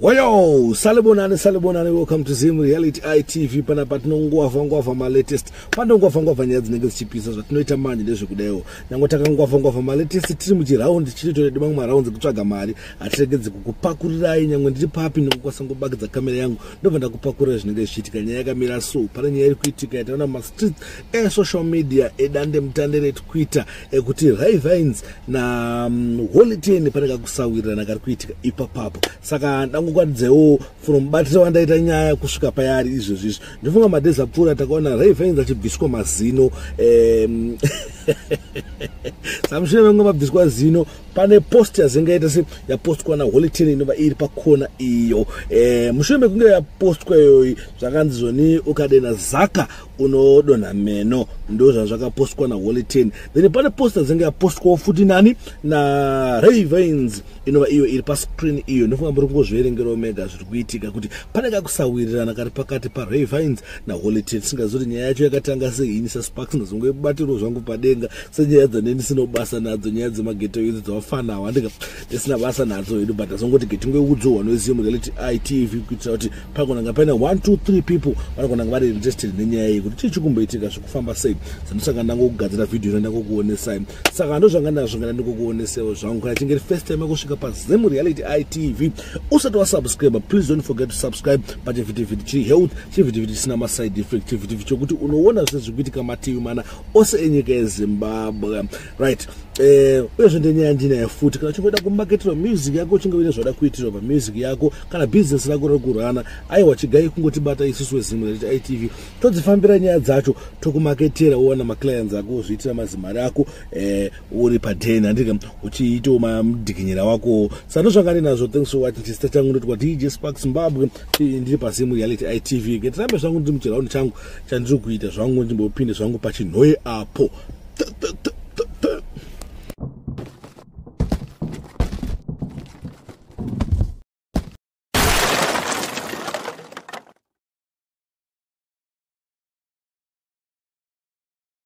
Wayo, salibonani salibonani, welcome to Zim Reality ITV. Panapa tinongwavha ngwavha malatest, panongwavha ngwavha nyaya dzinenge dzichipisa. Zvatinoita manje ndezvekudaiwo, nyange takangwavha ngwavha malatest, tiri muchiraundi chiri mamwe maraunds ekutsvaga mari, hatiregedzi kukupakurirai. Nyange ndiri papi, ndinokwanisa ngobakidza kamera yangu, ndobva ndakupakurira zvinenge zvichiitika. Nyaya yakamira so, pane nyaya iri kuitika yataona mumastreets esocial media, edande mutande reTwitter, ekuti Ray Vines naHoly Ten pane kakusawirirana kari kuitika ipapapo. Saka ndangokwanidzewo from mubatiro wandaita nyaya kusvika payari izvozvo izvi. Ndofunga madays apfuura takaona Ray Vines achibviswa mazino. Samushure mengue mabviswa zino, pane post yazingaita se yapostwa naHoly Ten, inova iri pakona iyo. Mushure mekunge yapostwa iyoyi, zvakanzi zvoni ukadena zaka unodonha meno. Ndo zvazvakapostwa naHoly Ten. Then pane post dzinge yapostwawo futi nani, naRay Vines, inova iyo iri pascreen iyo. Ndofunga muri kungozviverengerawo mega zviri kuitika, kuti pane kakusawirirana kari pakati paRay Vines naHoly Ten. Singazoti nyaya yacho yakatanga sei, ini saSparks ndazongoibatiro zvangu padenga senyaya dzaneni sino basa nadzo, nyaya dzemageto idzi dzavafanawo, handika tisina basa nadzo hedu, but azongoti getingoiudzowa noZim Reality ITV kuitira kuti pagonanga paine 1 2 3 people vanogona vari interested nenyaya iyi, kuti chii chikumboitika, zvikufamba sei. Sandosaka ndangokugadzira vhidhiyo ino, ndangokuonesai. Saka ndozvanga ndazvo, ngana ndikokuonesewo zvangu. Kana chinge first time yekusvika paZim Reality ITV, usati wasubscribe, please don't forget to subscribe pachivhitivhiti chiri health, chivhitivhiti chisina maside effect, chivhitivhiti chokuti unoona zvese zviri kuitika mativi mana ose enyika yeZimbabwe, right? Uyezve ndenyaya ndinayo futi, kana uchingoda kumaketera music yako, uchinge uine zvauda kuitirwa pamusic yako, kana bhizinesi rako riri kurana, aiwa, chigai kungotibata isusu weZim Reality ITV, todzifambira nyaya dzacho, tokumaketera, wowana maclients ako, wozviitira mazimari ako uri padhen, handika, uchiitawo mamudhikinyira wako. Saka ndozvanga ndinazvo. Thanks for watching. Chisita changu ndotwa DJ Spark Zimbabwe, ndiri paZim Reality ITV. Ngetirambe zvangu ndiri muchiraundi changu chandiri kuita zvangu, ndimbopinde zvangu pachinhoye apo. T -t -t.